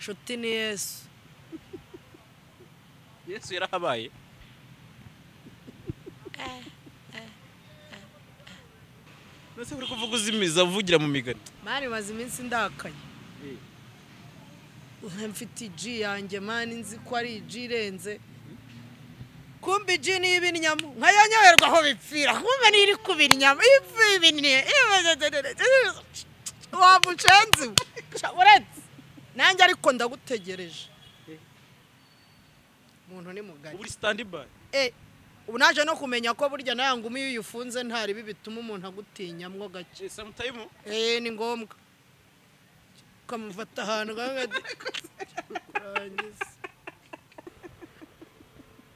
Nshuti ni Yesu. Yesu yarahabaye. Nase uri kuvuga uzimiza uvugira mu migani. Mani maze iminsi ndakaye. Mfite G yanjye mani nzi ko ari G irenze. Kumbe G ni ibinyamo nkayanyoherwa aho bipfira. Kumbe ni iri kubira inyama ipfi ibinye. Wabucenzi. Uretse nanjye ariko ndagutegereje. Umuntu ni mugari. Uri stand by. Ubu naje no kumenya ko burya nayo ngumi iyo uyifunze ntari bituma umuntu agutinyamwo gake. Sometime ni ngombwa. Kamufata ahantu kurangiza.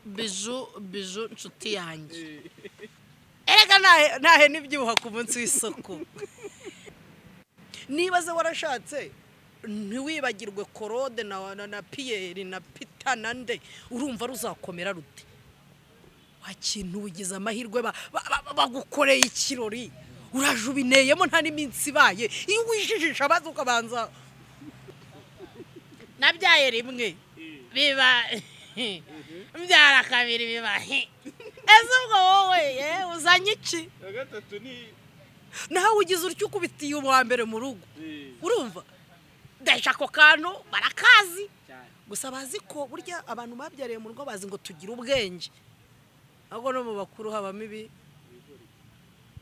Biju nshuti yanjye. Erega nahe nibyibuha ku munsi w'isoko. Niba ze warashatse ntiwibagirwe Korode na Pierre na Peter na nde, urumva ruzakomera rute? Wakintu ugize amahirwe bagukoreye ikirori urajubineyemo nta n'iminsi ibaye, iyo wijijisha abaza ukabanza nabyaye rimwe biba mbyara kabiri biba ese ubwo wowe uzanye iki? Gatatu ni nawe ugize uryo ukubitiye uwa mbere mu rugo, urumva ndashaka ako kantu barakazi gusa bazi ko burya abantu babyariye mu rugo bazi ngo tugira ubwenge, ahubwo no mu bakuru habamo ibi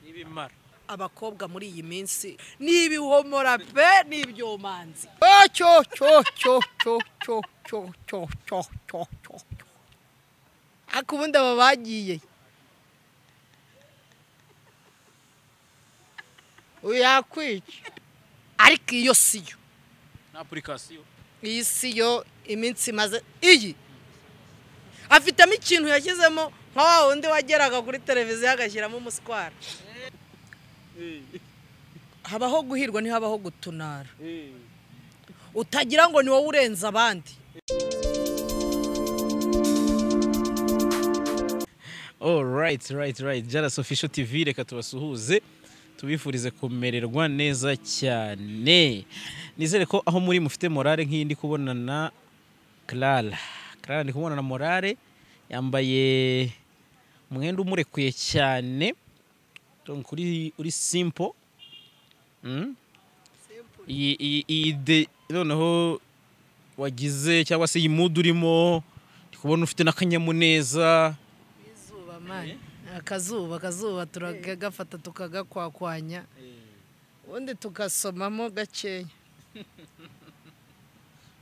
n'ibimara. Abakobwa muri iyi minsi n'ibihomora pe n'ibyomanzi. Cyo cyo cyo cyo cyo cyo cyo cyo cyo cyo. Akubundi aba bagiye uyakwica, ariko iyo siyo na application iyi siyo iminsi maze iyi afitemo ikintu yashyizemo nka wa wundi wageraga kuri televiziyo agashyiramo umuswara. Habaho guhirwa ntihabaho gutunara, utagira ngo ni wowe urenze abandi. All right right right, Jalas Official TV, reka tubasuhuze tubifurize kumererwa neza cyane. Nizere ko aho muri mufite morale nk'indi kubonana Clara. Clara ndi kubonana morale, yambaye umwenda umurekuye cyane, donc uri simple. Iyi noneho wagize cyangwa se iyi mood urimo, ndi kubona ufite n'akanyamuneza. Izuba mani, akazuba turagafata tukagakwakwanya, ubundi tugasomamo gakeya.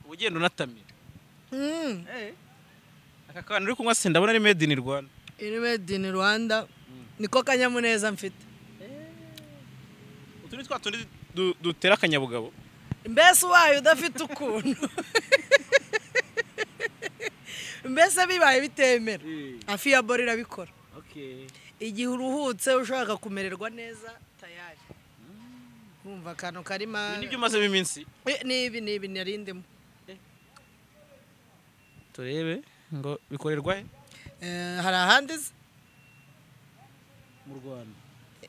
Ugenda unatamira. Aka kantu uri kunywa se ndabona ari made in Rwanda. Iri made in Rwanda niko kanyamuneza mfite. Utu ni twa tundi dutera akanyabugabo. Mbese ubaye udafite ukuntu. Mbese bibaye bitemera. Afi ya bori irabikora. Igihe uruhutse ushaka kumererwa neza tayari. Urumva akantu karima. Nibyo umaze iminsi? Nibi narindimo. Turebe ngo bikorerwa he? Hari ahandi mu Rwanda.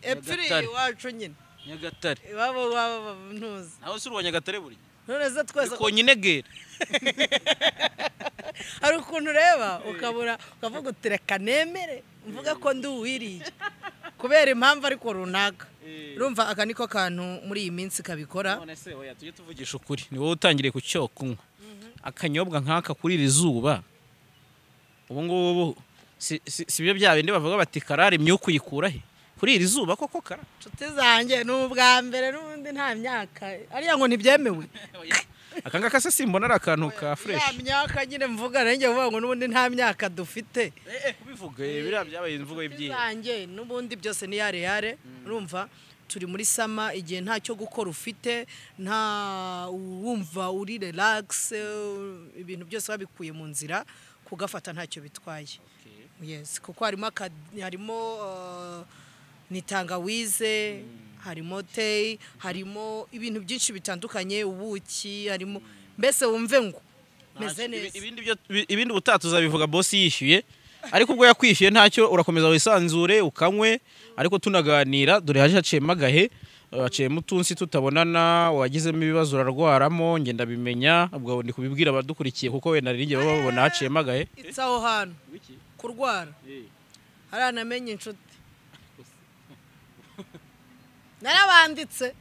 Epfiri iwacu nyine. Nyagatare. Iwabo ntuzi. Naho si urwa Nyagatare buri. None se twese konyine gera. Hari ukuntu ureba ukabura ukavuga uti reka nemere mvuga ko ndi uwiriye kubera impamvu ariko runaka. Urumva aka niko kantu muri iyi minsi kabikora. None se oya tujye tuvugisha ukuri, ni wowe utangiriye ku cyo kunywa akanyobwa nk'aka kuri iri zuba. Ubu ngubu si byo bya bindi bavuga bati karara imyuka uyikura he kuri iri zuba koko kara? Nshuti zanjye ni ubwa mbere n'ubundi nta myaka ariya ngo ntibyemewe. Aka ngaka se simbona ari akantu ka fresh. Ya myaka nyine mvuga nanjye vuga ngo n'ubundi nta myaka dufite. Kubivuga biriya byabaye imvugo y'ibyihe. Zanjye n'ubundi byose ni yare yare, urumva turi muri sama igihe ntacyo gukora ufite, nta wumva uri relax, ibintu byose babikuye mu nzira kugafata ntacyo bitwaye. Yes, kuko harimo ni tangawize, harimo tey, harimo ibintu byinshi bitandukanye, ubuki, harimo mbese wumve ngo meze neza. Ibindi ubutaha tuzabivuga boss yishyuye, ariko ubwo yakwishyuye ntacyo urakomeza wisanzure ukanywe, ariko tunaganira dore haje haciyemo agahe. Waciyemo utunsi tutabonana, wagizemo ibibazo urarwaramo, ngenda bimenya, ubwo ndi kubibwira abadukurikiye kuko wenda ari njye baba babona haciyemo agahe. It's aho hantu kurwara hariya namenye inshuti narabanditse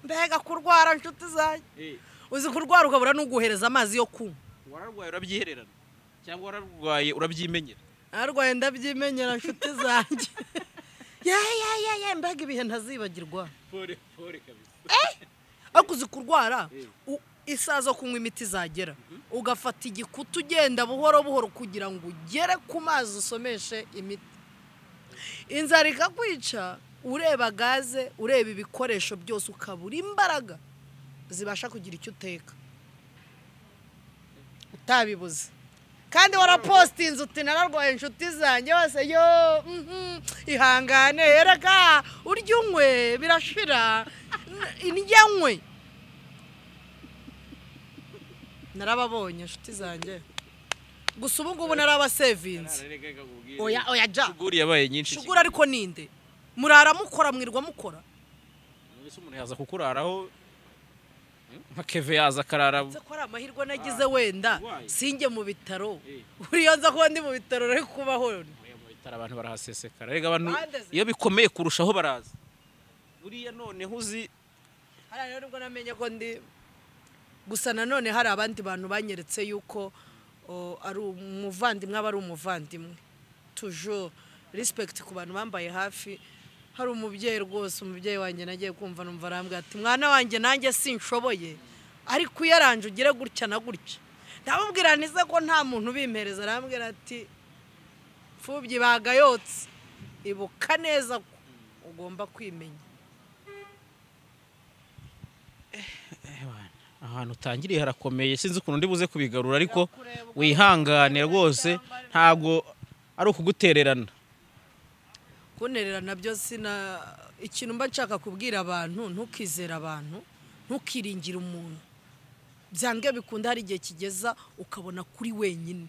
mbega kurwara inshuti zanjye. Uzi kurwara ukabura n'uguhereza amazi yo kunywa. Wararwaye urabyihererana cyangwa wararwaye urabyimenyera? Narwaye ndabyimenyera inshuti zanjye. Ya ya ya ya, mbega ibihe ntazibagirwa. Pore pore kabisa. Ariko uzi kurwara isaha zo kunywa imiti zagera ugafata igikuta ugenda buhoro buhoro kugira ngo ugere ku mazi usomeshe imiti. Inzara ikakwica, ureba gaze, ureba ibikoresho byose, ukabura imbaraga zibasha kugira icyo uteka utabibuze. Kandi warapostinze uti nararwaye inshuti zanjye bose yo ihangane erega urya unywe birashira indya nywe. Narababonye inshuti zanjye, gusa ubu ngubu narabasevinze. Oya oya ja Shuguri yabaye nyinshi. Shuguri ariko ninde murara mukora mwirwa mukora? Ese umuntu yaza kukuraraho nka Keve yaza akarara? Ko ari amahirwe nagize wenda sinjye mu bitaro. Uriyo nza kuba ndi mu bitaro rero kubaho. Mu bitaro abantu barahasesekara. Rega abantu iyo bikomeye kurushaho baraza. Buriya noneho uzi hariya rero nibwo namenye ko ndi gusa. Nanone hari abandi bantu banyeretse yuko ari umuvandimwe, aba ari umuvandimwe toujours respect ku bantu bambaye hafi. Hari umubyeyi rwose, umubyeyi wanjye nagiye kumva numva arambwira ati mwana wanjye nanjye sinshoboye ariko uyaranje ugire gutya na gutya. Ndamubwira nize ko nta muntu ubimpereza, arambwira ati pfubyi bagayotse, ibuka neza ko ugomba kwimenya. Ahantu utangiriye harakomeye, sinzi ukuntu ndi buze kubigarura ariko wihangane rwose, ntago ari ukugutererana. Kunererana byo sina. Ikintu mba nshaka kubwira abantu, ntukizere abantu, ntukiringire umuntu. Byange bikunda hari igihe kigeza ukabona kuri wenyine.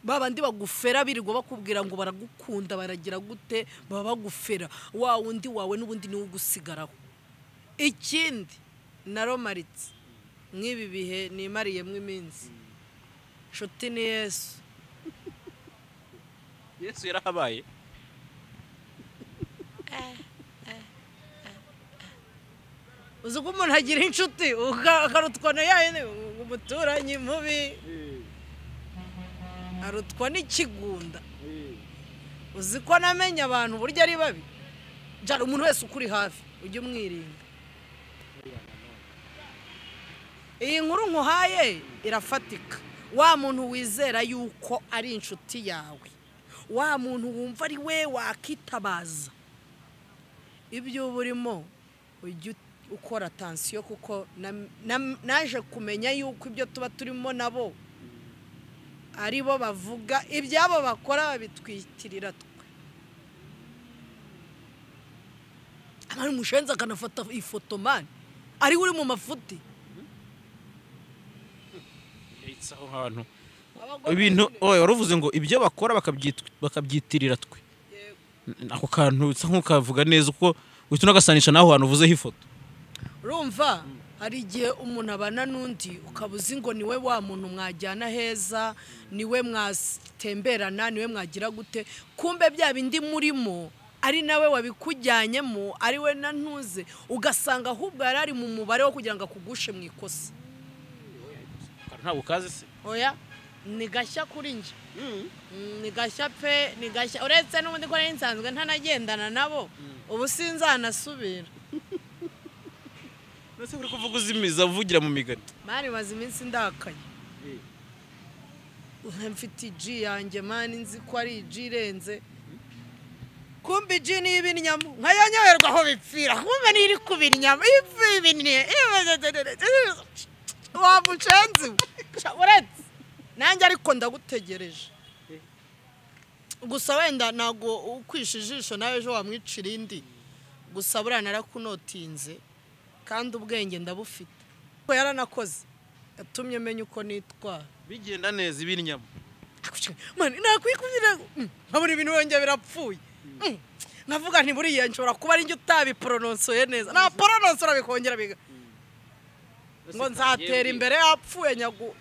Babandi bagufera birirwa bakubwira ngo baragukunda baragira gute, baba bagufera wa wundi wawe n'ubundi niwe ugusigaraho. Ikindi naromaritse nk'ibi bihe nimariyemo iminsi, nshuti ni Yesu. Yesu yarahabaye. Uzi ko umuntu agira inshuti akarutwa na yayindi, umuturanyi mubi arutwa n'ikigunda. Uzi ko namenye abantu burya ari babi. Jara umuntu wese ukuri hafi ujye umwirinda. Iyi nkuru nkuhaye irafatika. Wa muntu wizera yuko ari inshuti yawe, wa muntu wumva ari we wakitabaza ibyo burimo, ujye ukora tansiyo kuko naje kumenya yuko ibyo tuba turimo nabo ari bo bavuga ibyabo bakora babitwitirira twe. Amari mushenza akanafata ifoto man ari uri mu mafuti. Aho hantu ibintu oya waruvuze ngo ibyo bakora bakabyitirira twe. Ako kantu usa nkukavuga neza uko uhita unagasanisha naho hantu uvuzeho ifoto. Urumva hari igihe umuntu abana n'undi ukaba uzi ngo niwe wa muntu mwajyana heza, niwe mwatemberana, niwe mwagira gute, kumbe bya bindi murimo ari nawe wabikujyanyemo, ari we na ntuze, ugasanga ahubwo yari ari mu mubare wo kugira ngo akugushe mu ikosa. Ntabwo ukazi se? Oya, ni gashya kuri njye. Ni gashya pe, ni gashya. Uretse n'ubundi ko nari nsanzwe ntanagendana nabo, ubu sinzanasubira. Nase uri kuvuga uzimiza uvugira mu migani. Mani maze iminsi ndakaye. Mfite G yanjye mani nzi ko ari G irenze. Kumbe G ni ibinyamo nkayanyoherwa aho bipfira. Kumbe ni iri kubinyama ipfi ibinye. Wabucenzi. Uretse nanjye ariko ndagutegereje. Gusa wenda ntago ukwisha ijisho nawe ejo wamwicira indi. Gusa buriya narakunotinze kandi ubwenge ndabufite. Ko yaranakoze yatumye menya uko nitwara. Bigenda neza ibinyama. Mani nakwikubira nkabona ibintu wongeye birapfuye. Nkavuga nti buriya nshobora kuba ari njye utabiporononsoye neza. Na porononsora bikongera biga. Ngo nzatera imbere yapfuye nyagu.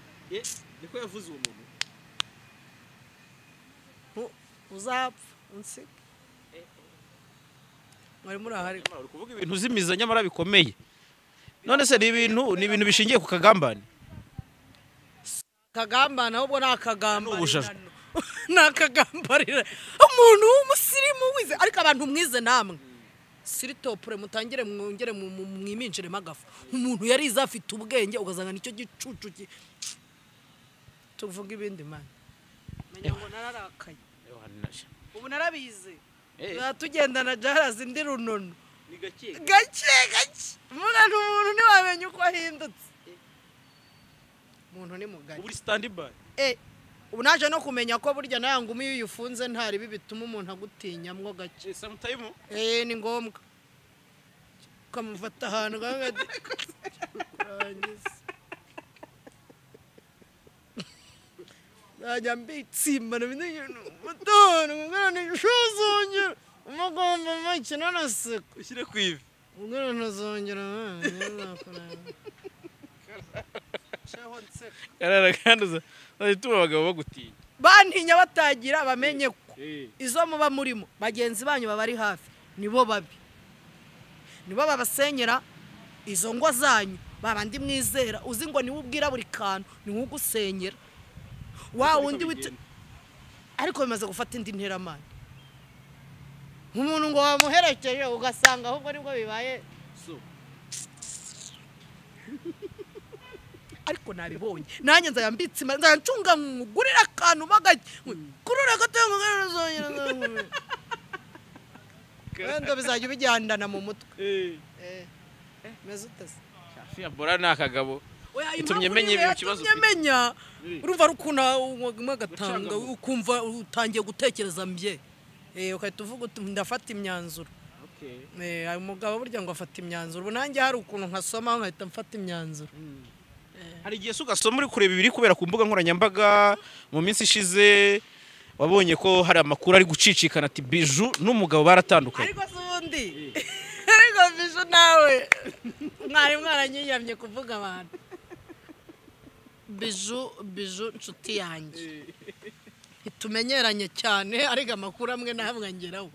Niko yavuze uwo muntu. Uzapfa unsige. Mwari murahari. Uri kuvuga ibintu uzimiza nyamara bikomeye. None se ni ibintu bishingiye ku kagambane. Kagambana ahubwo nakagambarira. Nakagambarira. Umuntu w'umusirimu wize ariko abantu mwize namwe. Siritopure mutangire mwongere mwiminjire magafu. Umuntu yarize afite ubwenge ugazanga nicyo gicucu. Tuvuga ibindi man. Menya ngo nararakaye. Ubu narabize. Tugendana Jaras ndi runono. Ni gake. Gake gake. Mugana umuntu ntiwamenye uko ahindutse. Umuntu ni mugari. Uri stand by. Ubu naje no kumenya ko burya nayo ngumi iyo uyifunze ntari bituma umuntu agutinyamwo gake. Sometime ni ngombwa. Ukamufata ahantu urangiza. Najya mbitsimba mutoni ngana nshuzongera umugomba make nanaseka ushyire ku ivi ngana ntazongera. Karara kandi uzatuma abagabo bagutinya. Bantinya batagira bamenye ko izo muba murimo bagenzi banyu babari hafi nibo babi. Nibo babasenyera izo ngo zanyu babandi mwizera uzi ngo niwe ubwira buri kantu ni ugusenyera. Wa wundi wit ariko bimaze gufata indi nteramana. Umuntu ngo wamuherekeje ugasanga ahubwo nibwo bibaye so. Ariko nabibonye nanjye nzayambitse nzancunga ngurira akantu magake kurura gato ngurira. Wenda bizajya bijyandana mu mutwe. Meze utese. Shafi bora nakagabo. Itumye menye ibintu kibazo menya urumva rukuna ugatanga ukumva utangiye gutekereza mbye ukahita uvuga uti ndafata imyanzuro. Umugabo burya ngo afata imyanzuro. Ubu nanjye hari ukuntu nkasoma nkahita mfata imyanzuro. Hari igihe ugasoma uri kureba ibiri kubera ku mbuga nkoranyambaga mu minsi ishize wabonye ko hari amakuru ari gucicikana ati Bijou n'umugabo baratandukanye. Ariko se ubundi ariko Bijou nawe mwari mwaranyiyamye kuvuga abantu. Bijou nshuti yanjye itumenyeranye cyane ariko amakuru amwe namwe ngeraho.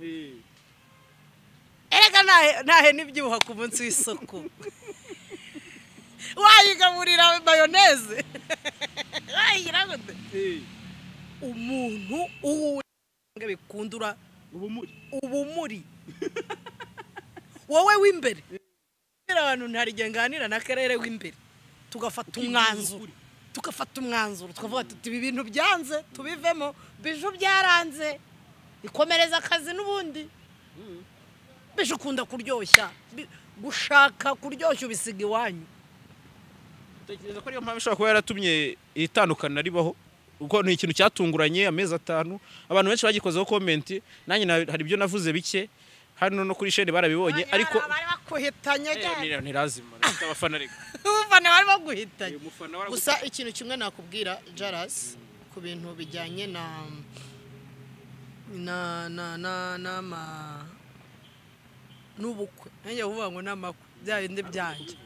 Erega nahe nibyibuha ku munsi w'isoko. Wayigaburira mayonnaise. Wayigira gute? Umuntu uwo bikundura ubumuri. Wowe w'imbere. Abantu ntari nganira na karere w'imbere. Tugafata umwanzuro. Tukavuga tuti ibi bintu byanze tubivemo. Bijou byaranze. Ikomereza akazi n'ubundi. Bijou ukunda kuryoshya. Gushaka kuryoshya ubisiga iwanyu. Utekereza ko ariyo mpamvu ishobora kuba yaratumye itandukana ribaho? Uko ni ikintu cyatunguranye amezi 5 abantu benshi bagikozeho comment nanjye hari ibyo navuze bike hano no kuri chaîne barabibonye ariko bari bakuhitanye cyane ntirazima nafite abafana reka umufana bari baguhitanye. Gusa ikintu kimwe nakubwira Jaras ku bintu bijyanye na na na na nama n'ubukwe nanjye uvuga ngo namakwe bya bindi byanjye.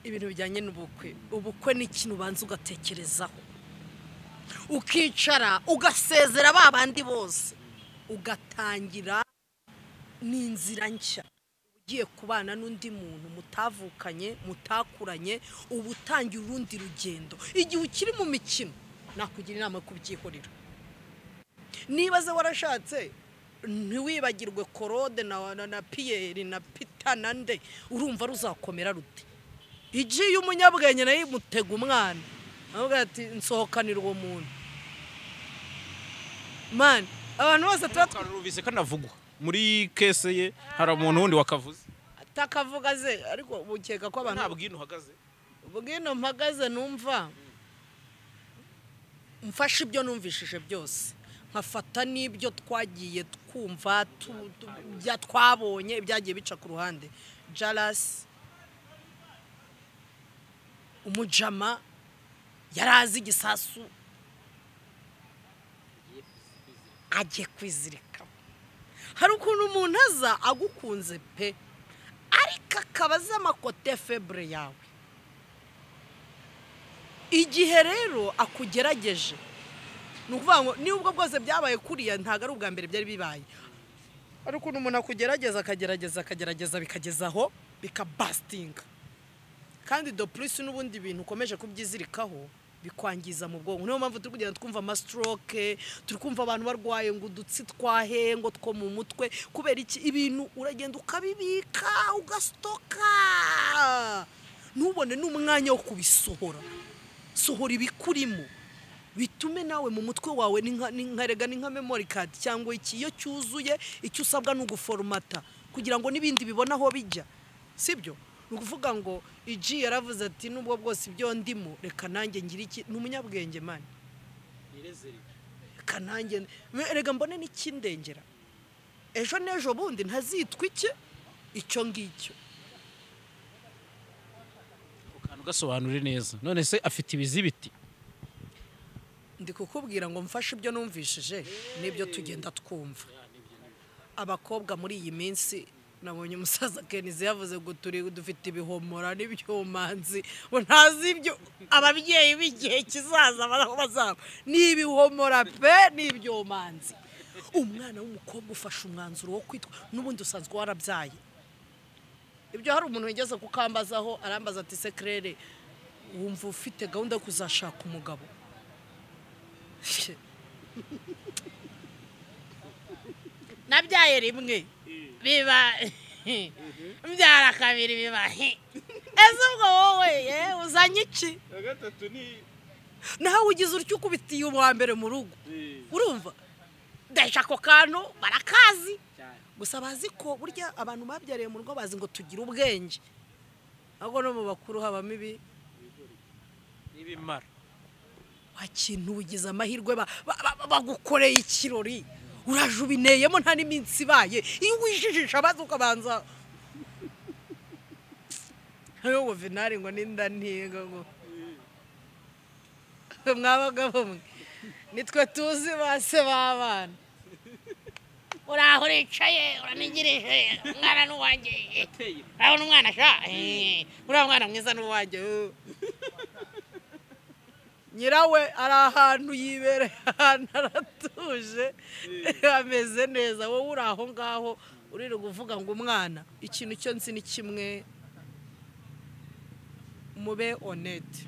Ibintu bijyanye n'ubukwe, ubukwe ni ikintu ubanza ugatekerezaho ukicara ugasezera babandi bose ugatangira n'inzira nshya. Ugiye kubana n'undi muntu mutavukanye mutakuranye uba utangira urundi rugendo. Igihe ukiri mu mikino nakugira inama kubyihorera. Niba ze warashatse ntiwibagirwe Korode na Pierre na Peter na nde urumva ruzakomera rute. Igiye umunyabwenge nayo imutega umwana avuga ati nsohokanira uwo muntu. Man abantu bose tuba kanavugwa muri kese ye hari umuntu wundi wakavuze atakavuga ze ariko bukeka ko abantu nta bwino uhagaze. Ubwino mpagaze numva mfashe ibyo numvishije byose nkafata n'ibyo twagiye twumva twabonye ibyagiye bica ku ruhande. Jalas umujama yarazi igisasu agiye kwizirika. Hari ukuntu umuntu aza agukunze pe, ariko akaba azi amakote febre yawe. Igihe rero akugerageje, ni ukuvuga ngo nubwo bwose byabaye kuriya ntabwo ari ubwa mbere byari bibaye. Hari ukuntu umuntu akugerageza akagerageza akagerageza bikageza aho bikabasitinga. Kandi do plus n'ubundi bintu ukomeje kubyizirikaho bikwangiza mu bwonko. Niyo mpamvu turi kugenda twumva amastroke, turi kumva abantu barwaye ngo udutsi twahe ngo two mu mutwe, kubera iki? Ibintu uragenda ukabibika ugastoka, ntubone n'umwanya wo kubisohora. Sohora ibikurimo bitume nawe mu mutwe wawe ni nka ni nka memory card cyangwa iki, iyo cyuzuye icyo usabwa ni uguforomata kugira ngo n'ibindi bibona aho bijya, sibyo? Ni ukuvuga ngo iji yaravuze ati nubwo bwose ibyo ndimo reka nanjye ngira iki, ni umunyabwenge mani, reka nanjye reka mbone n'ikindengera ejo n'ejo bundi ntazitwa iki icyo ngicyo. Ugasobanure neza. None se afite ibizibiti? Ndi kukubwira ngo mfashe ibyo numvishije nibyo tugenda twumva. Abakobwa muri iyi minsi nabonye umusaza Kenizi yavuze ngo turi dufite ibihomora n'ibyomanzi, ngo ntazi ibyo ababyeyi b'igihe kizaza bazaba ni ibihomora pe n'ibyomanzi. Umwana w'umukobwa ufashe umwanzuro wo kwitwa n'ubundi usanzwe warabyaye. Ibyo hari umuntu wigeze kukambazaho arambaza ati se Claire wumva ufite gahunda yo kuzashaka umugabo? Nabyaye rimwe biba mbyara kabiri biba ese ubwo wowe uzanye iki? Nawe ugize utyo ukubitiye uwa mbere mu rugo, urumva ndashaka ako kantu barakazi. Gusa bazi ko burya abantu babyariye mu rugo bazi ngo tugira ubwenge, ahubwo no mu bakuru habamo ibi n'ibimara. Wakintu ugize amahirwe bagukoreye ikirori uraje ubineyemo nta n'iminsi ibaye, iyo wijijisha bazi ukabanza ayo ngo vinari ngo ninda ntinga ngo mwabagabo mwe nitwe tuzi base b'abana. Uraho uricaye uranigirije umwana n'uwanjye, urabona umwana sha uriya mwana mwiza n'uwanjye. Nyirawe ari ahantu yibereye ahantu aratuje ameze neza, wowe uri aho ngaho uririrwa uvuga ngo umwana. Ikintu cyo nzi ni kimwe, mube honete.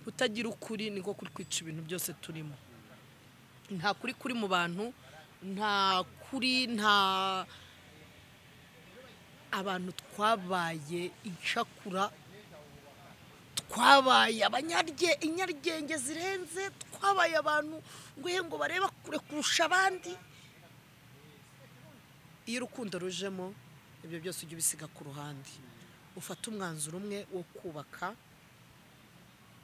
Kutagira ukuri niko kuri kwica ibintu byose turimo. Nta kuri kuri mu bantu, nta kuri, nta abantu twabaye incakura, twabaye abanyarye inyaryenge zirenze, twabaye abantu ngo bareba kure kurusha abandi. Iyo urukundo rujemo ibyo byose ujye ubisiga ku ruhande, ufate umwanzuro umwe wo kubaka.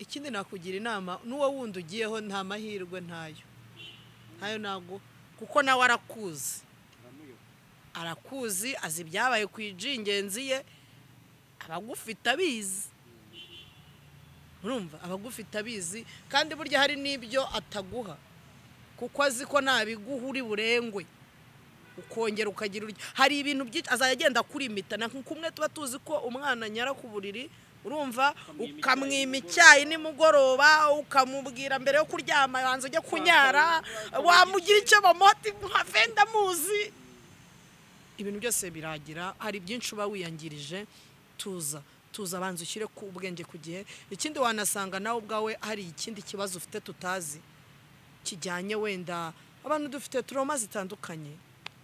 Ikindi nakugira inama, n'uwo wundi ugiyeho nta mahirwe ntayo ntayo nago, kuko nawe arakuzi, arakuzi, azi ibyabaye ku ijingenzi ye, abagufite abizi, urumva abagufite abizi. Kandi burya hari n'ibyo ataguha kuko azi ko nabiguha uri burengwe ukongera ukagira urya. Hari ibintu byinshi azajya agenda kurimita, na kumwe tuba tuzi ko umwana anyara ku buriri, urumva ukamwima icyayi nimugoroba, ukamubwira mbere yo kuryama banza ujye kunyara, wamugira icyo bamoti nka venda muzi. Ibintu byose biragira, hari byinshi uba wiyangirije. Tuza tuza, banza ushyire ku ubwenge ku gihe. Ikindi wanasanga nawe ubwawe hari ikindi kibazo ufite tutazi kijyanye, wenda abantu dufite trauma zitandukanye,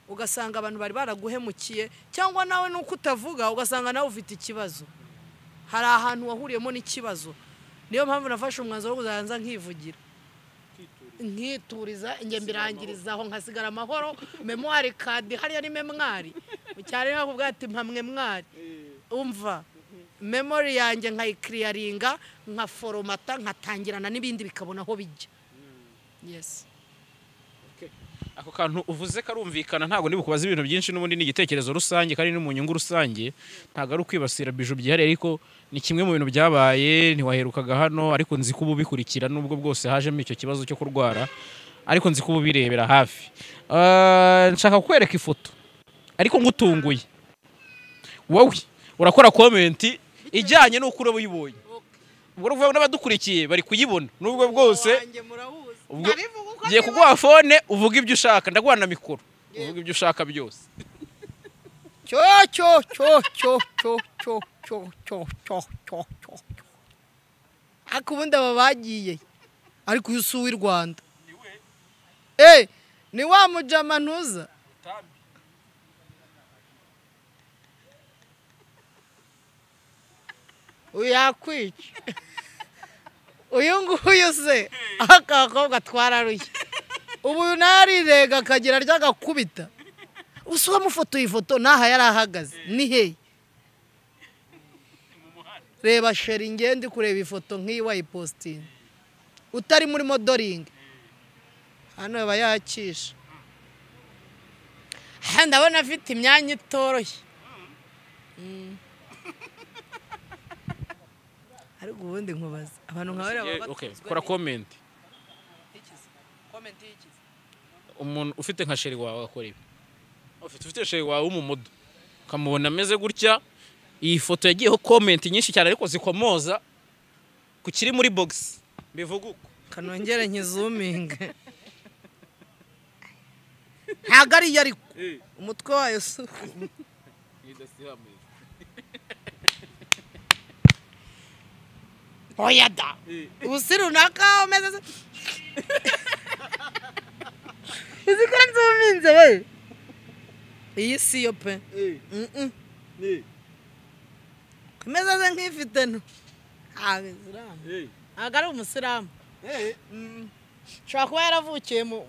ugasanga abantu bari baraguhemukiye, cyangwa nawe nuko utavuga ugasanga nawe ufite ikibazo, hari ahantu wahuriyemo n'ikibazo. Niyo mpamvu nafashe umwanzuro wo kuzabanza nkivugira nkituriza, njye mbirangirizaho nkasigara amahoro. Memoire card hariya ni memwari mu cyaro bakubwira ati mpamwe mwari, umva memory yanjye nkayikiriyaringa nkaforomata nkatangirana n'ibindi bikabona aho bijya. Yes. Ako kantu uvuze karumvikana, ntago ndi bukubaza ibintu byinshi, n'ubundi ni igitekerezo rusange kandi no mu nyungu rusange, ntago ari ukwibasira Bijou byihariye, ariko ni kimwe mu bintu byabaye. Ntiwaherukaga hano ariko nzi ko ubu bikurikira nubwo bwose hajemo icyo kibazo cyo kurwara. Ariko nzi kuba ubirebera hafi. Nshaka kukwereka ifoto ariko ngutunguye. Wowe urakora comment ijyanye n'uko uraba uyibonye. Ubwo uvuga n'abadukurikiye bari kuyibona nubwo bwose ngiye kuguha phone uvuga ibyo ushaka, ndaguha na mikoro uvuga ibyo ushaka byose. Cyo cyo cyo cyo cyo cyo cyo cyo cyo cyo cyo. Akubundi aba bagiye ariko uyu si uw'i Rwanda. Ni wa mujama ntuza. Uyu yakwica. Uyu nguyu se akakobwa twararuye. Ubu narirega akagira ryagakubita. Usuwa mufoto ifoto naha yarahagaze ni he? Reba sheri ngende kureba ifoto nk'iyi wayiposting. Utari muri modeling. Hano yaba yakisha. Ndabona afite imyanya itoroshye. Ariko ubundi nkubaza abantu nka bari baba. Okay, kora comment. Comment yikize. Umuntu ufite nka sheri wawe akora ibi. Ufite sheri wawe w'umumodo ukamubona ameze gutya, iyi foto yagiyeho comment nyinshi cyane ariko zikomoza ku kiri muri box bivuga uko. Kanongere nkizuminge. Ntago ari ariko umutwe wayo si oya da. Usi runaka umeze uzi ko nzuminze we. Iyi si yo pe. Imeze nk'ifite nto. Ntabwo ari umusilamu. Nshobora kuba yaravukiye mu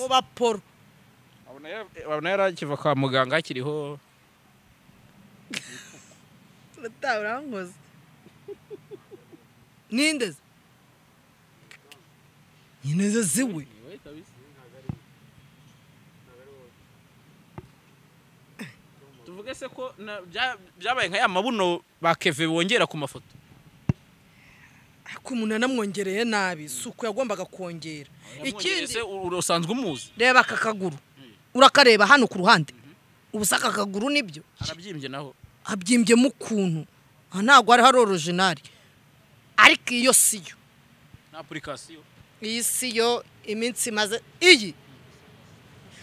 baporo. Abona yarakiva kwa muganga hakiriho. Urankoze. Ninde? Nyine ziwe. Tuvuge se ko byabaye nka ya mabuno ba Keve bongera ku mafoto. Ariko umuntu anamwongereye nabi, suko yagombaga kongera. Ikindi se usanzwe umuzi. Reba aka kaguru. Urakareba hano ku ruhande. Ubusaka kaguru nibyo. Arabyimbye naho. Abyimbye mu kuntu. Ntago ari hari original. Ariko iyo siyo. Na application. Iyi siyo iminsi maze iyi.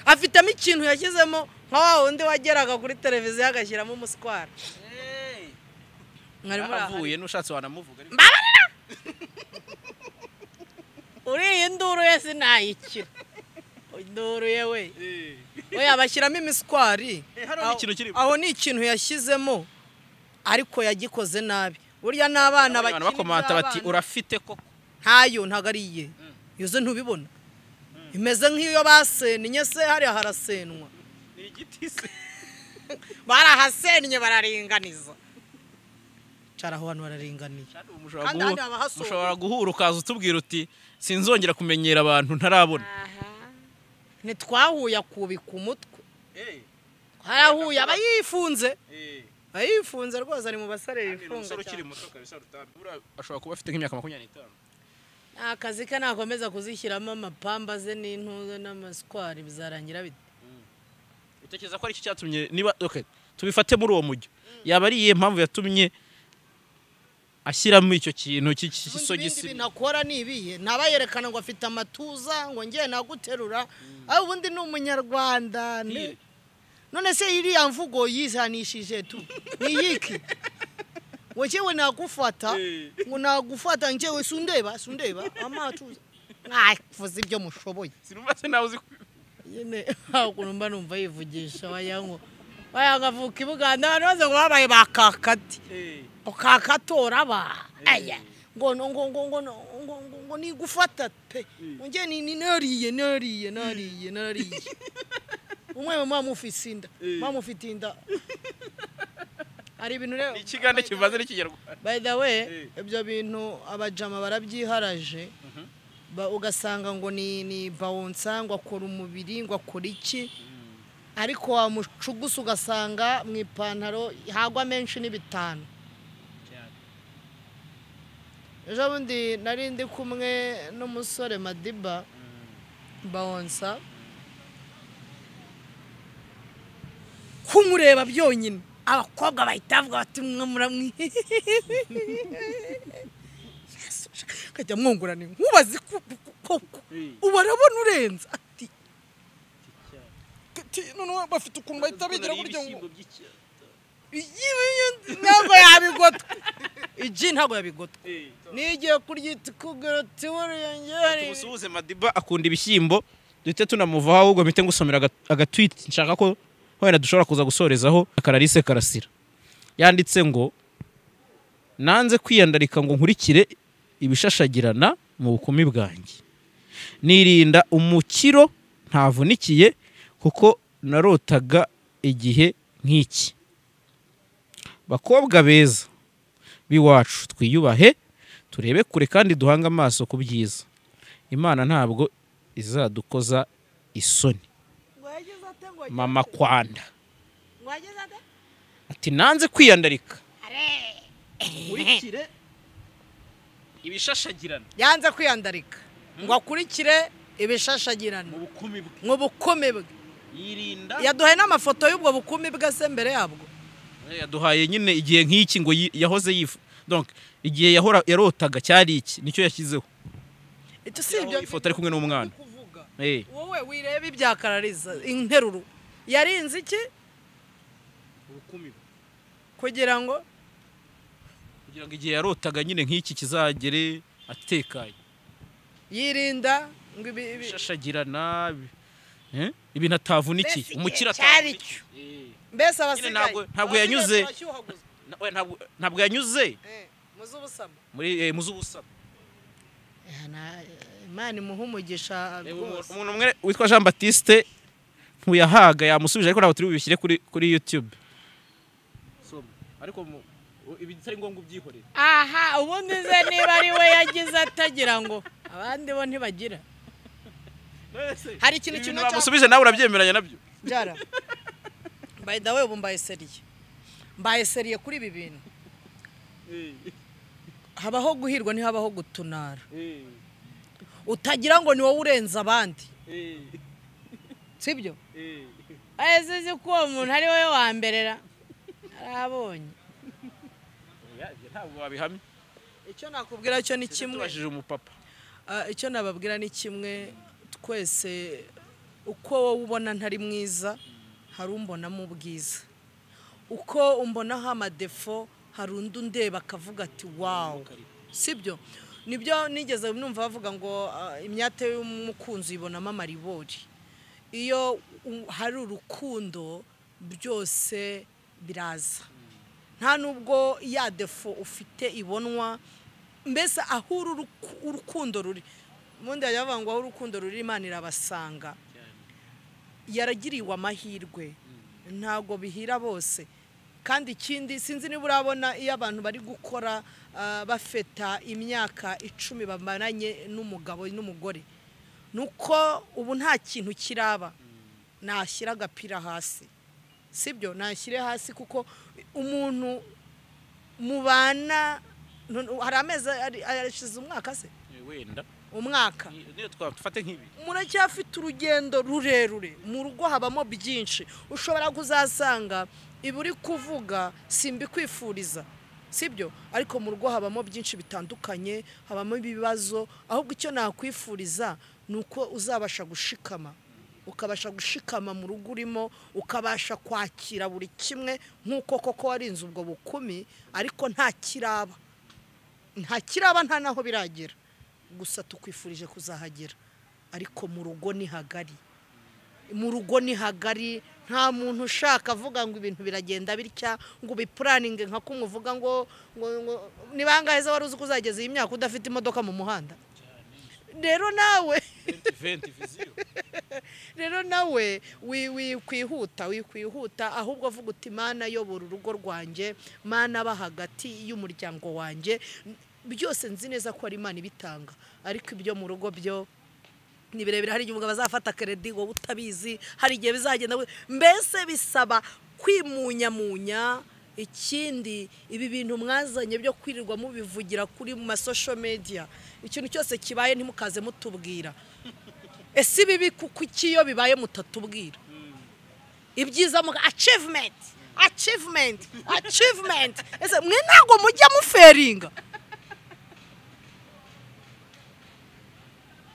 Afitemo ikintu yashyizemo nka wa wundi wageraga kuri televiziyo agashyiramo umuswara. Mwari muravuye n'ushatse wanamuvuga. Mbabarira. Uri induru ye sinayikira. Induru yewe. Oya bashyiramo imiswari. Aho ni ikintu yashyizemo ariko yagikoze nabi. Burya n'abana bakina bakomanta bati urafite koko. Ntayo ntago ari iye. Yoze ntubibona. Imeze nk'iyo basennye se hariya harasenwa. Ni igiti se. Barahasennye bararinganiza. Cara aho abantu bararinganiye. Mushobora guhura ukaza utubwira uti sinzongera kumenyera abantu ntarabona. Ntitwahuye akubika umutwe. Harahuye aba yifunze. Ayifunze rwose ari mu basare yifunga. Umusore ukiri muto kabisa Rutambi ashobora kuba afite nk'imyaka 25. Akazi ke nakomeza kuzishyiramo amapamba ze n'intuzo n'amaswari bizarangira bite? Utekereza ko ari cyo cyatumye niba okay tubifate muri uwo mujyo. Yaba ari iyihe mpamvu yatumye ashyiramo icyo kintu cy'isogisi? Ibindi binakora ni ibihe? Ntabayerekana ngo afite amatuza ngo ngiye naguterura, aho ubundi ni umunyarwanda. None se iriya mvugo yisanishije tu ni yiki? Wewe nagufata ngo nagufata njewe sundeba amatuza mwavuze ibyo mushoboye. Sinumva se nawe uzi nyine ukuntu mba numva yivugisha wayango bayangavuka ibuganda abantu baze ngo babaye bakakati ukakatora ba aya ngo ngo ngo ngo ngo ngo nigufata pe nje ni nariye nariye nariye nariye umwe mama mufise inda mama mufite inda ari ibintu rero ikigande kivaze n'ikinyarwanda. By the way ibyo bintu abajama barabyiharaje ugasanga ngo ni bounce ngo akora umubiri ngo akora iki ariko wamucugusa ugasanga mu ipantaro hagwa menshi n'ibitanu. Ejo bundi nari ndi kumwe n'umusore Madiba Bawonsa, kumureba byonyine abakobwa bahita bavuga bati mwe muramwi kajya mwungurana nkubazi koko ubu arabona urenze ati noneho bafite ukuntu bahita bigira buryo ngo ntabwo yabigotwa igi ntabwo yabigotwa nigiye kuryita ikugura tiwuriyongere. Tumusuhuze Madiba akunda ibishyimbo, duhite tunamuvaho ahubwo mpite ngusomera agatweet nshaka ko wenda dushobora kuza gusorezaho. Karalise Karasira yanditse ngo nanze kwiyandarika ngo nkurikire ibishashagirana mu bukumi bwanjye, nirinda umukiro ntavunikiye kuko narotaga igihe nk'iki. Bakobwa beza b'iwacu twiyubahe, turebe kure kandi duhange amaso ku byiza. Imana ntabwo izadukoza isoni. Mama Kwanda ati nanze kwiyandarika nkurikire ibishashagirana. Yanze kwiyandarika ngo akurikire ibishashagirana mu bukumi bwe, yirinda. Yaduhaye n'amafoto y'ubwo bukumi bwe se mbere yabwo yaduhaye nyine igihe nk'iki ngo yahoze yifu, donc igihe yahora yarotaga cyari iki nicyo yashyizeho. Icyo si ibyo ifoto ari kumwe n'umwana. Wowe wireba ibya Karariza interuro yarinze iki ubukumi bwe kugira ngo igihe yarotaga nyine nk'iki kizagere atekanye, yirinda ngo ibishashagirana ibintu atavunikiye umukira atavunikiye. Mbese abasigaye ntabwo yanyuze, ntabwo yanyuze muri muzubusama. Imana imuhe umugisha rwose. Umuntu umwe witwa Jean Baptiste Ntuyahaga yamusubije, ariko ntabwo turi bubishyire kuri YouTube. Ariko ibitari ngombwa ubyihorere. Aha ubundi ze niba ari we yagize atagira ngo abandi bo ntibagira. Hari ikintu kimwe bamusubije nawe urabyemeranya nabyo. Jara. By the way ubu mbaye seriye. Mbaye seriye kuri ibi bintu. Habaho guhirwa ntihabaho gutunara. Utagira ngo ni wowe urenza abandi. Sibyo? Ese ko uwo muntu ari wowe wa mberera arabonye. Ntabwo wabihamya. Icyo nakubwira cyo ni kimwe. Tubajije umupapa. Icyo nababwira ni kimwe, twese uko wowe ubona ntari mwiza hari umbonamo ubwiza, uko umbonaho amadefo hari undi undeba akavuga ati wow. Sibyo? Nibyo nigeze numva bavuga ngo imyate y'umukunzi ibonamo amaribori. Iyo hari urukundo byose biraza, nta nubwo ya defo ufite ibonwa. Mbese aho urukundo ruri, ubundi yavuga ngo aho urukundo ruri Imana irabasanga. Yaragiriwe amahirwe ntago bihira bose. Kandi ikindi sinzi niba urabona iyo abantu bari gukora bafeta imyaka 10 bamaranye n'umugabo n'umugore, nuko ubu nta kintu kiraba nashyira agapira hasi. Sibyo? Nashyire hasi kuko umuntu mubana hari amezi arashize umwaka se wenda umwaka niyo twafate nk'ibi, muracyafite urugendo rurerure. Mu rugo habamo byinshi ushobora kuzasanga ibi uri kuvuga simbikwifuriza, sibyo? Ariko mu rugo habamo byinshi bitandukanye, habamo ibibazo. Ahubwo icyo nakwifuriza nuko uzabasha gushikama, ukabasha gushikama mu rugo urimo, ukabasha kwakira buri kimwe nk'uko koko warinze ubwo bukumi. Ariko nta kiraba, nta kiraba, nta naho biragera. Gusa tukwifurije kuzahagera. Ariko mu rugo ni hagari, mu rugo ni hagari. Nta muntu ushaka avuga ngo ibintu biragenda bitya ngo ubipuraninge nka kumuvuga ngo ni bangahe wari uzi ko uzageza iyi myaka udafite imodoka mu muhanda. Rero nawe rero nawe wikwihuta, ahubwo avuga uti Mana yobora urugo rwanjye, Mana ba hagati y'umuryango wanjye. Byose nzi neza ko ari Imana ibitanga, ariko ibyo mu rugo byo ni birebire. Hari igihe bazafata credit wowe utabizi, hari igihe bizagenda. Mbese bisaba kwimunyamunya Ikindi, ibi bintu mwazanye byo kwirirwa mubivugira kuri mu ma social media, ikintu cyose kibaye ntimukaze mutubwira. Ese ibi kuko iki iyo bibaye mutatubwira? Ibyiza muga achievement, achievement, achievement. Ese mwe ntago mujya muferinga?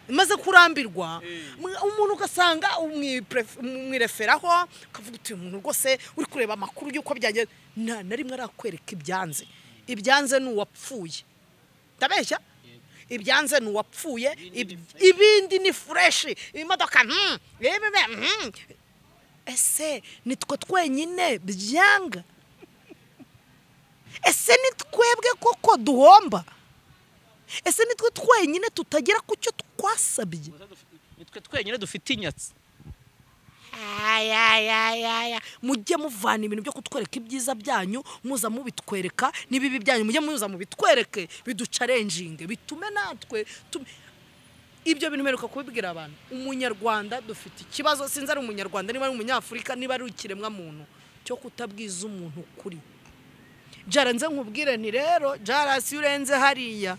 Maze kurambirwa umuntu ugasanga umwireferaho ukavuga uti umuntu rwose uri kureba amakuru y'uko byagenze, nta na rimwe arakwereka ibyanze. Ibyanze ni uwapfuye, ndabeshya? Ibyanze ni uwapfuye, ibindi ni fresh, imodoka. Ese nitwe twenyine byanga? Ese ni twebwe koko duhomba? Ese nitwe twenyine tutagera ku cyo twasabye? Nitwe twenyine dufite inyatsi. Aya, mujye muvana ibintu byo kutwereka ibyiza byanyu, muza mubitwereka, n'ibibi byanyu mujye muza mubitwereke, biducarenjinge, bitume natwe ibyo bintu mperuka kubibwira abantu. Umunyarwanda dufite ikibazo, sinzi ari umunyarwanda niba ari umunyafurika niba ari ikiremwa muntu, cyo kutabwiza umuntu ukuri. Jaranze nkubwire nti rero jarasi urenze hariya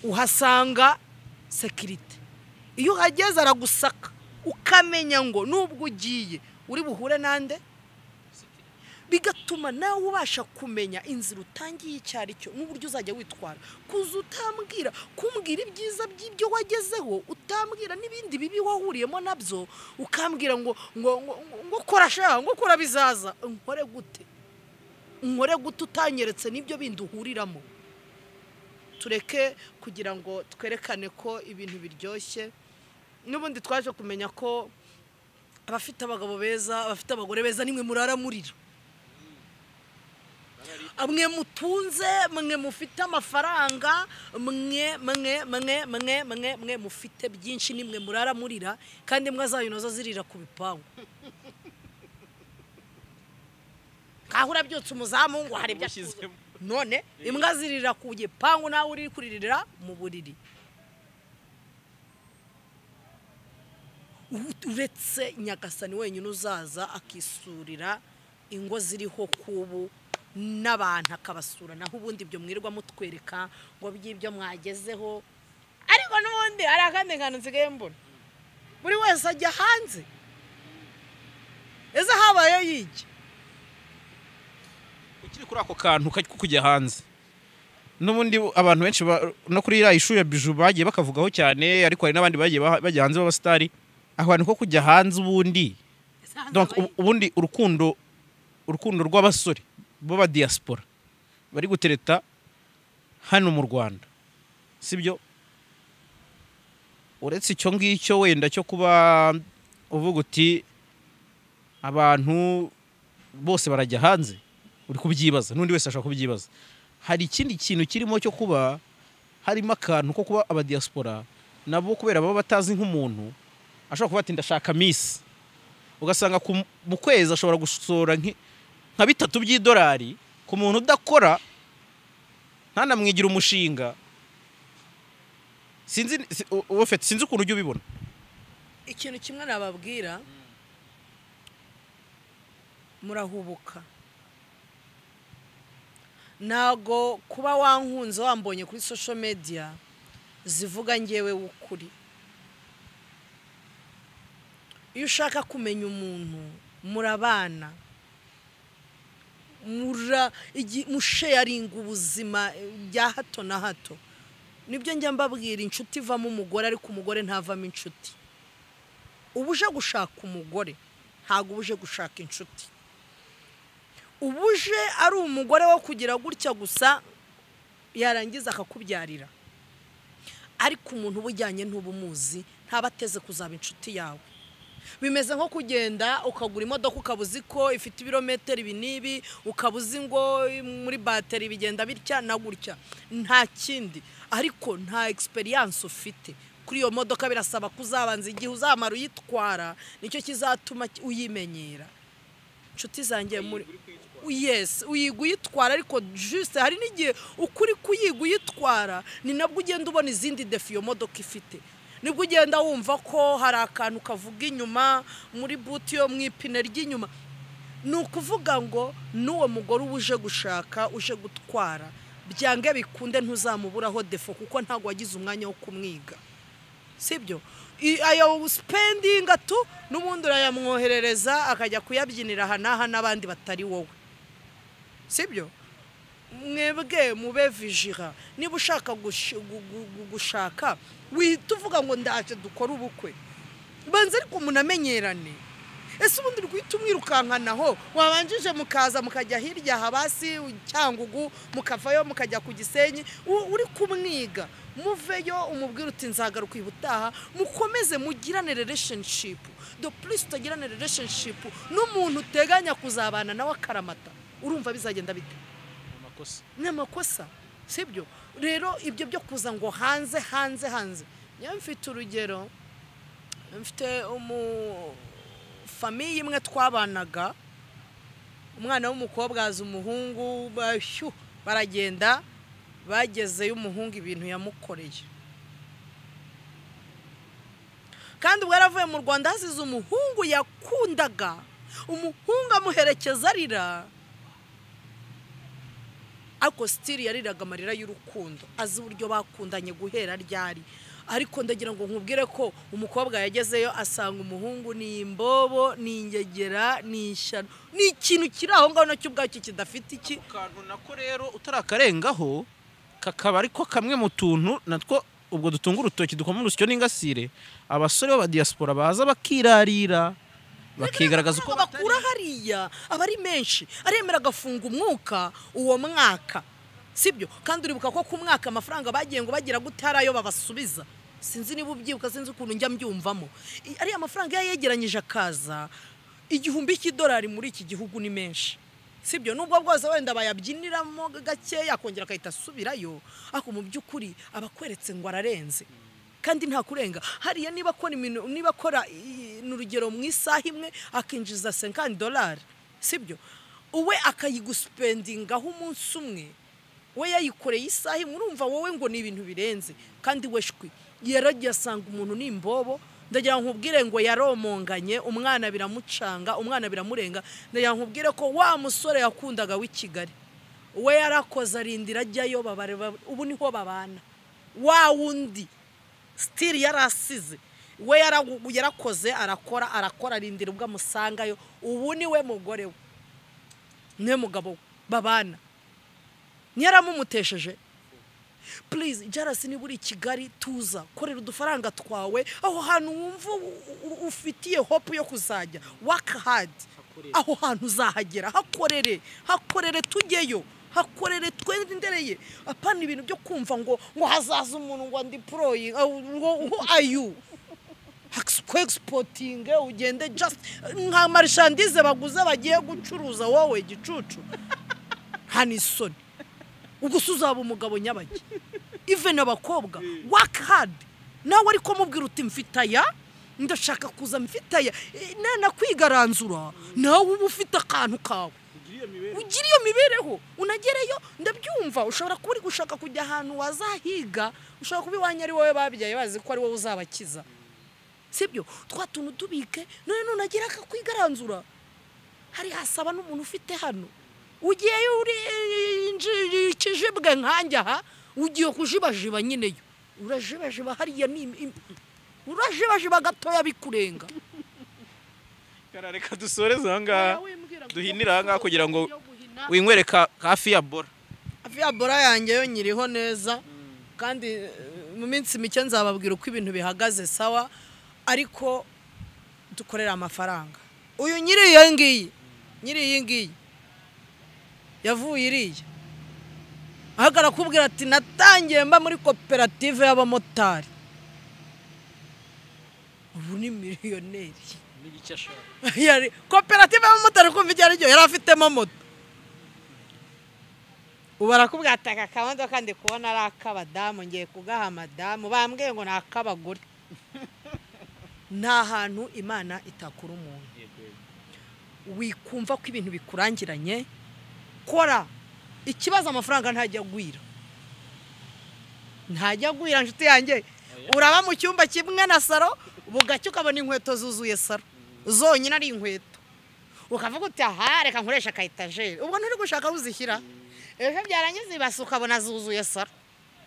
uhasanga sekirite, iyo uhageze aragusaka ukamenya ngo nubwo ugiye uri buhure nande, bigatuma nawe ubasha kumenya inzira utangiye icyo ari cyo n'uburyo uzajya witwara. Kuza utambwira, kumbwira ibyiza by'ibyo wagezeho, utambwira n'ibindi bibi wahuriyemo nabyo, ukambwira ngo ngo ngo kora sha, ngo kora bizaza. Nkore gute? Nkore gute utanyeretse n'ibyo bindi uhuriramo? Tureke kugira ngo twerekane ko ibintu biryoshye. N'ubundi twaje kumenya ko abafite abagabo beza, abafite abagore beza nimwe murara murira. Mwe mutunze, mwe mufite amafaranga, mwe mwe mwe mwe mwe mwe mufite byinshi nimwe murara murira, kandi mwe zayo nazo zirira ku bipangu. Kahura byotse umuzamu ngo hari ibyo none imbwa zirira ku gipangu nawe uri kuririra mu buriri. Uretse Nyagasani wenyine uzaza akisurira ingo ziriho kubu n'abantu akabasura, naho ubundi ibyo mwirirwa mutwereka ngo by'ibyo mwagezeho. Ariko n'ubundi hari akandi kantu nsigaye mbona, buri wese ajya hanze. Ese habaye yiki ukiri kuri ako kantu ko kujya hanze? N'ubundi abantu benshi no kuri iriya ishu ya Bijou bagiye bakavugaho cyane, ariko hari n'abandi bagiye bajya hanze b'abasitari. Ahantu ko kujya hanze ubundi, donc ubundi urukundo rw'abasore b'aba diaspora bari gutereta hano mu Rwanda, sibyo? Uretse icyo ngicyo wenda cyo kuba uvuga uti abantu bose barajya hanze, uri kubyibaza n'undi wese ashaka kubyibaza. Hari ikindi kintu kirimo cyo kuba harimo akantu ko kuba aba diaspora nabo kubera baba batazi nk'umuntu ashobora kuba ati ndashaka miss, ugasanga mu kwezi ashobora gusora nka 3 by'idolari ku muntu udakora ntanamwigira umushinga. Sinzi ufite, sinzi ukuntu ujya ubibona. Ikintu kimwe nababwira, murahubuka. Ntago kuba wankunze wambonye kuri social media zivuga ngewe ukuri. Iyo ushaka kumenya umuntu murabana, musharinga ubuzima bya hato na hato. Nibyo njya mbabwira, inshuti ivamo umugore ariko umugore ntavamo inshuti. Uba uje gushaka umugore, ntago uba uje gushaka inshuti. Uba uje ari umugore wo kugira gutya gusa, yarangiza akakubyarira. Ariko umuntu uba ujyanye ntubumuzi, ntaba ateze kuzaba inshuti yawe. Bimeze nko kugenda ukagura imodoka ukaba uzi ko ifite ibirometero ibi n'ibi, ukaba uzi ngo muri bateri bigenda bitya na gutya, nta kindi, ariko nta experience ufite kuri iyo modoka. Birasaba kuzabanza igihe uzamara uyitwara, nicyo kizatuma uyimenyera. Inshuti zanjye muri yes, uyiga uyitwara, ariko juste hari n'igihe ukuri kuyiga uyitwara ni nabwo ugenda ubona izindi defi iyo modoka ifite. Nibwo ugenda wumva ko hari akantu kavuga inyuma muri buti yo mu ipine ry'inyuma. Ni ukuvuga ngo n'uwo mugore uba uje gushaka, uje gutwara, byange bikunde ntuzamuburaho défaut, kuko ntabwo wagize umwanya wo kumwiga, sibyo? Ayo spendinga tu n'ubundi urayamwoherereza akajya kuyabyinira aha n'aha n'abandi batari wowe, sibyo? Mwebwe mube vigilant. Niba ushaka gushaka, wihita uvuga ngo ndaje dukore ubukwe. Banza ariko munamenyerane. Ese ubundi uri guhita umwirukankanaho? Wabanjije mukaza mukajya hirya habasi Cyangugu, mukavayo mukajya ku Gisenyi, uri kumwiga. Muveyo umubwira uti nzagaruka ubutaha, mukomeze mugirane relationship. De plus utagirane relationship n'umuntu uteganya kuzabana nawe akaramata, urumva bizagenda bite? Amakosa. Ni amakosa, sibyo? Rero ibyo byo kuza ngo hanze hanze hanze, niyo mfite urugero, mfite umu famille imwe twabanaga, umwana w'umukobwa aza umuhungu, bashyu baragenda, bagezeyo umuhungu ibintu yamukoreye. Kandi ubwo yaravuye mu Rwanda hasize umuhungu yakundaga, umuhungu amuherekeza arira, ariko still yariraga amarira y'urukundo, azi uburyo bakundanye guhera ryari. Ariko ndagira ngo nkubwire ko umukobwa yagezeyo asanga umuhungu ni imbobo, ni ingegera, ni ishyano, ni ikintu kiri aho ngaho nacyo ubwacyo kidafite iki. Ako kantu nako rero utarakarengaho, kakaba ariko kamwe mu tuntu natwo ubwo dutunga urutoki dukoma urusyo n'ingasire, abasore b'abadiaspora baza bakirarira, bakigaragaza uko bakura hariya aba ari menshi, aremera agafunga umwuka uwo mwaka, sibyo? Kandi uribuka ko ku mwaka amafaranga bagiye ngo bagira gute, hari ayo babasubiza. Sinzi niba ubyibuka, sinzi ukuntu njya mbyumvamo. Ariya mafaranga iyo yegeranyije akaza, 1000 cy'idolari muri iki gihugu ni menshi, sibyo? Nubwo bwose wenda bayabyiniramo gakeya akongera akahita asubirayo, ariko mu by'ukuri aba akweretse ngo ararenze, kandi nta kurenga hariya. Niba akora imino, niba akora ni urugero mu isaha imwe akinjiza $50, sibyo? Uwe akayiguspendingaho umunsi umwe, we yayikoreye isaha imwe, urumva wowe ngo ni ibintu birenze. Kandi we shwi yaragiye asanga umuntu ni imbobo. Ndagira ngo nkubwire ngo yaromonganye umwana, biramucanga, umwana biramurenga. Ndagira ngo nkubwire ko wa musore yakundaga w'i Kigali we yarakoze arindira ajyayo, ubu niho babana. Wa wundi still yarasize we yarakoze, arakora arakora, arindira ubwo amusangayo, ubu ni we mugore we, niwe mugabo we babana, ntiyaramumutesheje. Please Jarasi, niba uri i Kigali, tuza korera udufaranga twawe aho hantu wumva ufitiye hope yo kuzajya. Work hard, aho hantu uzahagera. Hakorere, hakorere, tujyeyo, hakorere, twendereye. Apana ibintu byo kumva ngo hazaza umuntu ngo ndi poroyi ngo who are you exporting, ugende just nka marchandise baguze bagiye gucuruza. Wowe gicucu, hano isoni, ubwo se uzaba umugabo nyabaki? Even abakobwa, work hard nawe, ariko mubwira uti mfite aya, ndashaka kuza mfite aya. Nana kwigaranzura nawe uba ufite akantu kawe, ugira iyo mibereho unagereyo. Ndabyumva, ushobora kuba uri gushaka kujya ahantu wazahiga, ushobora kuba iwanyu ari wowe babyaye bazi ko ari wowe uzabakiza, sibyo? Twa tuntu tubike, none nunagera akakwigaranzura hari hasaba n'umuntu ufite hano. Ugiyeyo uri ikijibwe nkanjye aha, ugiye kujibajiba nyineyo, urajibajiba hariya, ni urajibajiba gatoya bikurenga. Reka dusoreze aha ngaha, duhinire aha ngaha kugira ngo winywereka hafi ya bora. Hafi ya bora yanjye yo nyiriho neza, kandi mu minsi mike nzababwira uko ibintu bihagaze. Sawa, ariko dukorera amafaranga. Uyu nyiri iyo ngiyi, nyiri iyi ngiyi yavuye iriya aho arakubwira ati natangiye mba muri koperative y'abamotari, ubu ni miliyoneri. N'icyo ashaka. Yari koperative y'abamotari, kumva icyo ari cyo, yari afitemo moto. Ubu arakubwira ati aka kamodoka ndi kubona ari ak'abadamu, ngiye kugaha madamu, bambwiye ngo ni ak'abagore. Nta hantu Imana itakura umuntu. Wikumva ko ibintu bikurangiranye, kora. Ikibazo amafaranga ntajya agwira, ntajya agwira nshuti yanjye. Uraba mu cyumba kimwe na saro, bugacya ukabona inkweto zuzuye saro zonyine ari inkweto. Ukavuga uti aha reka nkoresha aka etajeri, ubwo nturi gushaka aho uzishyira. Ejo byarangiza ibase ukabona zuzuye saro,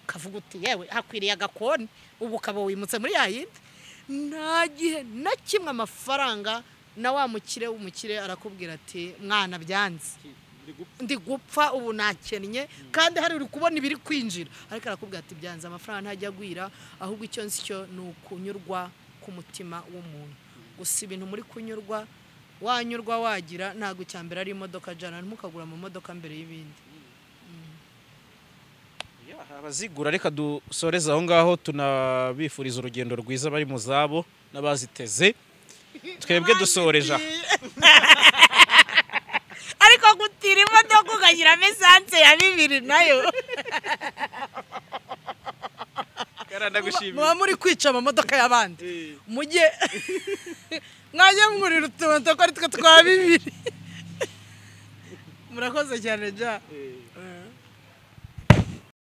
ukavuga uti yewe hakwiriye agakoni, ubu ukaba wimutse muri ya yindi. Nta gihe na kimwe amafaranga na wa mukire w'umukire arakubwira ati mwana byanze ndi gupfa ubu nakennye, kandi hari uri kubona ibiri kwinjira, ariko arakubwira ati byanze amafaranga ntajya agwira, ahubwo icyo nzi cyo ni ukunyurwa k'umutima w'umuntu. Gusa ibintu muri kunyurwa, wanyurwa wagira, ntabwo icya mbere ari imodoka jana, ntimukagura mu modoka mbere y'ibindi. Abazigura reka dusoreze aho ngaho, tunabifuriza urugendo rwiza bari mu zabo n'abaziteze. Twebwe dusoreje aha. Ariko gutira imodoka ugashyiramo esanse ya 2 nayo muba muri kwica amamodoka y'abandi, mujye mwajya mwurira utuntu ko ari twe twa 2. Murakoze cyane ja.